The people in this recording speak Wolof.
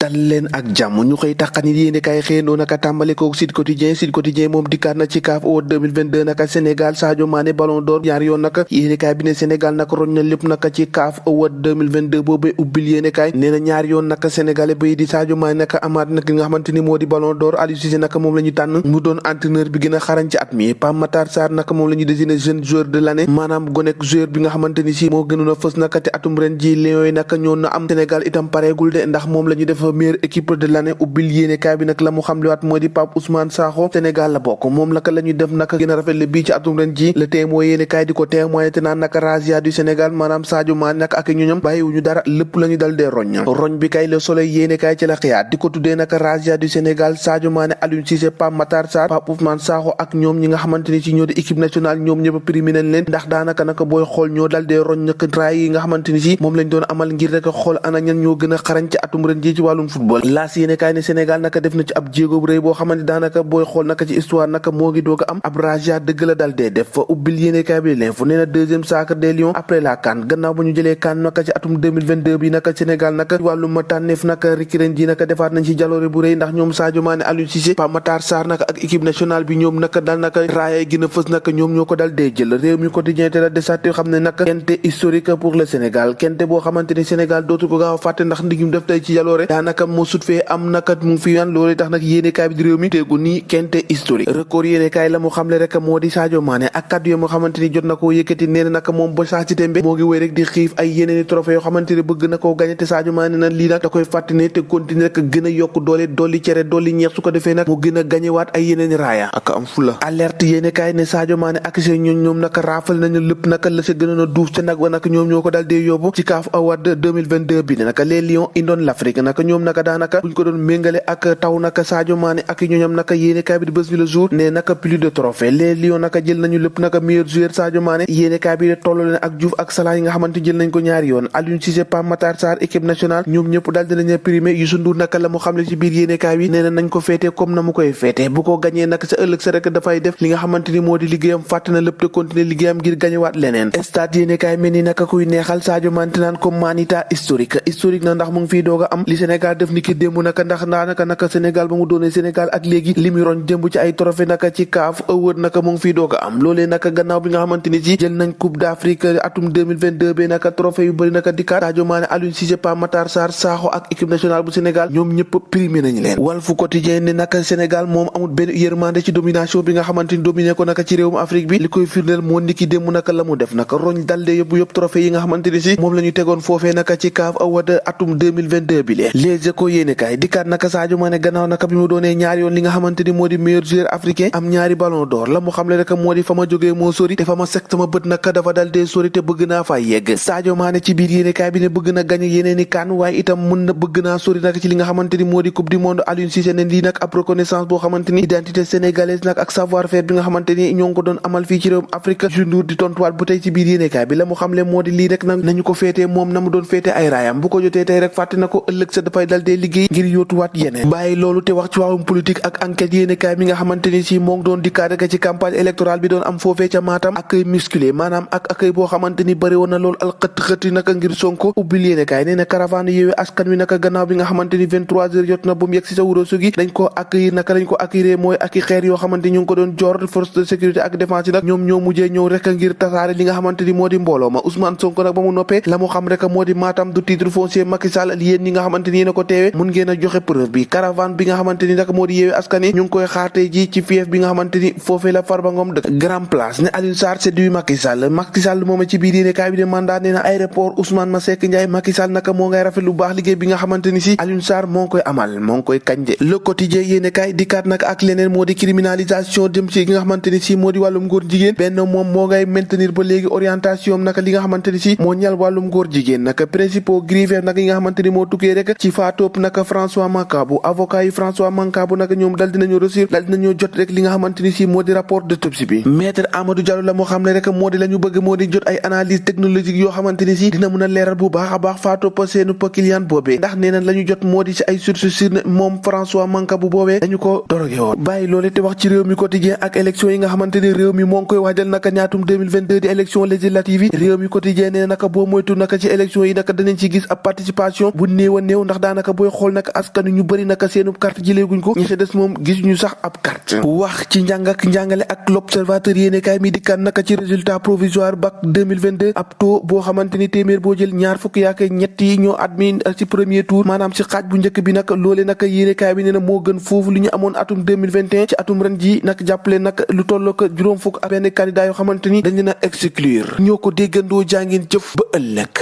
dal leen ak jàmm ñu koy taxani yéene kaay xëyandoo naka tàmbale ko Sud Quotidien moom dikkaat na ci CAF Award 2022 naka Sénégal Sadio Mané Ballon d'Or ñaari yoon naka yéene kaay bi ne Sénégal naka roñ na lépp naka ci CAF Award 2022 boobee ubbil yéene kaay nee na ñaari yoon naka sénégalais bay di Sadio Mané naka amaat nag li nga xamante ni moo di Ballon d'Or. Aliou Cissé naka moom la ñu tànn mu doon entraîneur bi gën a xarañ ci at mi. Pape Matar Sarr naka moom la ñu désigné jeune joueur de l'année maanaam gonek joueur bi nga xamante ni si moo gënoon a fës naka te atum ren ji Lions yi naka ñoo na am Sénégal itam pareegul de ndax moom la ñu def meilleure équipe de l'année ubbil yéene kaay bi nag la mu xam liwaat moo di Pape Ousmane Sakho Sénégal la bokk moom naka la ñu def naka gën a rafetle bii ci atum ren ji le témoin yéene kaay di ko témoigné te naan naka razzia du Sénégal maanaam Sadio Mané naka ak ñoñam bàyyiwuñu dara lépp la ñu dal dee roñ bi kay le soleil yéene kaay ci la xiyaat di ko tuddee naka razzia du Sénégal Sadio Mané Aliou Cissé Pape Matar Sarr Pape Ousmane Sakho ak ñoom ñi nga xamante ni ci ñoo di équipe nationale ñoom ñëpp primé nañ leen ndax daanaka naka booy xool ñoo dal dee roñ naka raay yi nga xamante ni si moom lañ doon amal ngir rek xool ana ñan ñoo gën a xarañ ci atum ren ji ci wàllum football. yéene kaay ne Sénégal naka def na ci ab jéego bu rëy boo xamante daanaka booy xool naka ci histoire naka moo ngi doog a am ab razzia dëgg la dal dee def fa ubbil yéene kaay bi l'info nee na deuxième sacre des Lions après la CAN gannaaw ba ñu jëlee CAN naka ci atum 2022 bi naka Sénégal naka wàllum tànneef naka riki ren ji naka defaat nañ ci jaloore bu rëy ndax ñoom Sadio Mané Aliou Cissé Pape Matar Sarr naka ak équipe nationale bi ñoom naka dal naka raaya gën a fës naka ñoom ñoo ko dal dee jël réew mi quotidien te la desaat xam ne naka kente historique pour le Sénégal kente boo xamante ni Sénégal dootu ko gaaw a fàtte ndax ndigum def tey ci jaloore daanaka moo sut fee am naka mu fi yan loolu tax nag yéene kaay bi di réew mi teegu nii kente historique record yéene kaay la mu xamle rek moo di Sadio Mané ak kaddu yo moo xamante ni jot na koo yëkkati nee na naka moom ba saa ci tembe moo ngi wéy rek di xiif ay yeneeni trophée yoo xamante ni bëgg na koo gagné te Sadio Mané na lii nag da koy fàttali te continuer rek gën a yokk doole dolli cere dolli ñeex su ko defee nag mu gën a gagné waat ay yeneeni raaya ak am fula alerte yéene kaay ne Sadio Mané ak seen ñoom naka raafal nañu lépp naka la sa gënoon a duuf ca nag ba nag ñoom ñoo ko dal dee yóbbu ci CAF Award 2022 bi ne naka les Lions indoon l'Afrique naka ñoom naka daanaka buñ ko doon méngale ak taw naka Sadio Mané ak ñoñam naka yéene kaay bi di bés bi le jour ne naka plus de trophée les Lions naka jël nañu lépp naka meilleur joueur Sadio Mané yéene kaay bi de tolloo leen ak Diouf ak Salah yi nga xamante jël nañ ko ñaari yoon Aliou Cissé Pape Matar Sarr équipe nationale ñoom ñëpp daal dinañu primé Youssou Ndour naka la mu xamle ci biir yéene kaay bi nee na nañ ko féetee comme na mu koy féetee bu ko gañee nag sa ëllëg sa rek dafay def li nga xamante ni moo di liggéeyam fàtte na lépp te continuer liggéeyam ngir gañewaat leneen stade yéene kaay mel ni naka kuy neexal Sadio Mané naan comme manita historique na ndax mu ngi fiy doog a am li Sénégal def ni ki démb naka ndax daanaka naka Sénégal ba mu doonee Sénégal ak léegi li mu roñ démb ci ay trophée naka ci CAF Award naka mu ngi fiy doog a am loolee naka gannaaw bi nga xamante ni si jël nañ coupe d'Afrique atum 2022 bi naka trophée yu bëri naka dikkaat Sadio Mané Aliou Cissé Pape Matar Sarr Sakho ak équipe nationale bu Sénégal ñoom ñëpp primé nañ leen Walf Quotidien ne naka Sénégal moom amul benn yërmande ci domination bi nga xamante ni dominé ko naka ci réewum Afrique bi li koy firndeel moo niki démb naka la mu def naka roñ dalde yëpp trophée yi nga xamante ni si moom la ñu tegoon foofee naka ci CAF Award atum 2022 bi lee Les Échos yéene kaay dikkaat naka Sadio Mané gannaaw naka bi mu doonee ñaari yoon li nga xamante ni moo di meilleur joueur africain am ñaari ballon d'or la mu xamle rek moo di fa ma jógee moo sori te fa ma sek sama bët naka dafa dal dee sori te bëgg naa faa yegg Sadio Mané ci biir yéene kaay bi ne bëgg na gagné yeneeni CAN waaye itam mën na bëgg naa sori nag ci li nga xamante ni moo di coupe du monde Aliou Cissé ne lii nag ab reconnaissance boo xamante ni identité sénégalaise nag ak savoir faire bi nga xamante ni ñoo ngi ko doon amal fii ci réewum Afrique Ndour di tontuwaat bu tey ci biir yéene kaay bi la mu xamle moo di lii rek nag nañu ko féetee moom na mu doon féetee ay raayam bu ko jotee tey rek fàtte na ko ëllëg sa dafay dal dee liggéey ngir yóotuwaat yeneen bàyyi loolu te wax ci wàllum politique ak enquête yéene kaay mi nga xamante ni si moo ngi doon dikkaat rek ci campagne électorale bi doon am foofee ca Matam accueil musculé maanaam ak accueil boo xamante ni bëri woon na loolu al xëtt naka ngir Sonko ubbil yéene kaay nee na caravane Yewwi Askan Wi naka gannaaw bi nga xamante ni 23h jot na ba mu yegg si sa Ourossogui dañ ko accueillir naka lañ ko accueillir mooy ak i xeer yoo xamante ni ñu ngi ko doon joor force de sécurité ak défense yi nag ñoom ñoo mujjee ñëw rek ngir tasaare li nga xamante ni moo di mbooloo ma Ousmane Sonko nag ba mu noppee la mu xam rek moo di Matam du titre foncier Macky Sall yéen ñi nga xamante ni yéen a ko teewee mun ngeen a joxe preuve bi caravane bi nga xamante ni nag moo di Yewwi Askan Wi ñu ngi koy xaartee ji ci fief bi nga xamante ni foofee la Farba Ngom dëkk Grand Place ne Alioune Sarr c'est du Macky Sall moom ci biir yéene kaay bi de mandat nee na aéroport Ousmane Masseck Ndiaye Macky Sall naka moo ngay rafet lu baax liggéey bi nga xamante ni si Alioune Sarr moo ngi koy amal moo ngi koy kañje Le Quotidien yéene kaay dikkaat nag ak leneen moo di criminalisation jëm ci gi nga xamante ni si moo di wàllum góor jigéen benn moom moo ngay maintenir ba léegi orientation naka li nga xamante ni si moo ñal wàllum góor jigéen naka principaux griefs nag yi nga xamante ni moo tukkee rek ci faatoop naka François Mancabou avocat yi François Mancabou naka ñoom dal dinañu reçu dal dinañu jot rek li nga xamante ni si moo di rapport d'autopsie bi maître Amadou Diallo la moo xam ne rek moo di la ñu bëgg moo di jot ay analyse technologique yoo xamante ni si dina mën a leeral bu baax a baax faatoop seenu client boobee ndax nee na la ñu jot moo di ci ay sources sur moom François Mancabou boobee dañu ko dorogé woon bàyyi loolu te wax ci réew mi quotidien ak élection yi nga xamante ni réew mi moo ngi koy waajal naka ñaatum 2022 di élection législative yi réew mi quotidien nee naka boo moytu naka ci élection yi naka danañ ci gis ab participation bu néew a néew ndax daanaka booy xool nag askan ñu bëri naka seenu carte jëleeguñ ko ñi ci des moom gis ñu sax ab carte. wax ci njàng ak njàngale ak l'observateur yéenekaay mi dikkaat naka ci résultat provisoire bac 2022 ab taux boo xamante ni téeméer boo jël ñaar fukk yaak ñett yi ñoo admis ci premier tour maanaam ci xaaj bu njëkk bi nag loole nag yéenekaay bi nee na moo gën foofu li ñu amoon atum 2021 ci atum ren ji nag jàppale nag lu tolloo ko juróom fukk ak benn candidat yoo xamante ni dañ leen a exclure ñoo ko déggandoo jàngeen jëf ba ëllëg.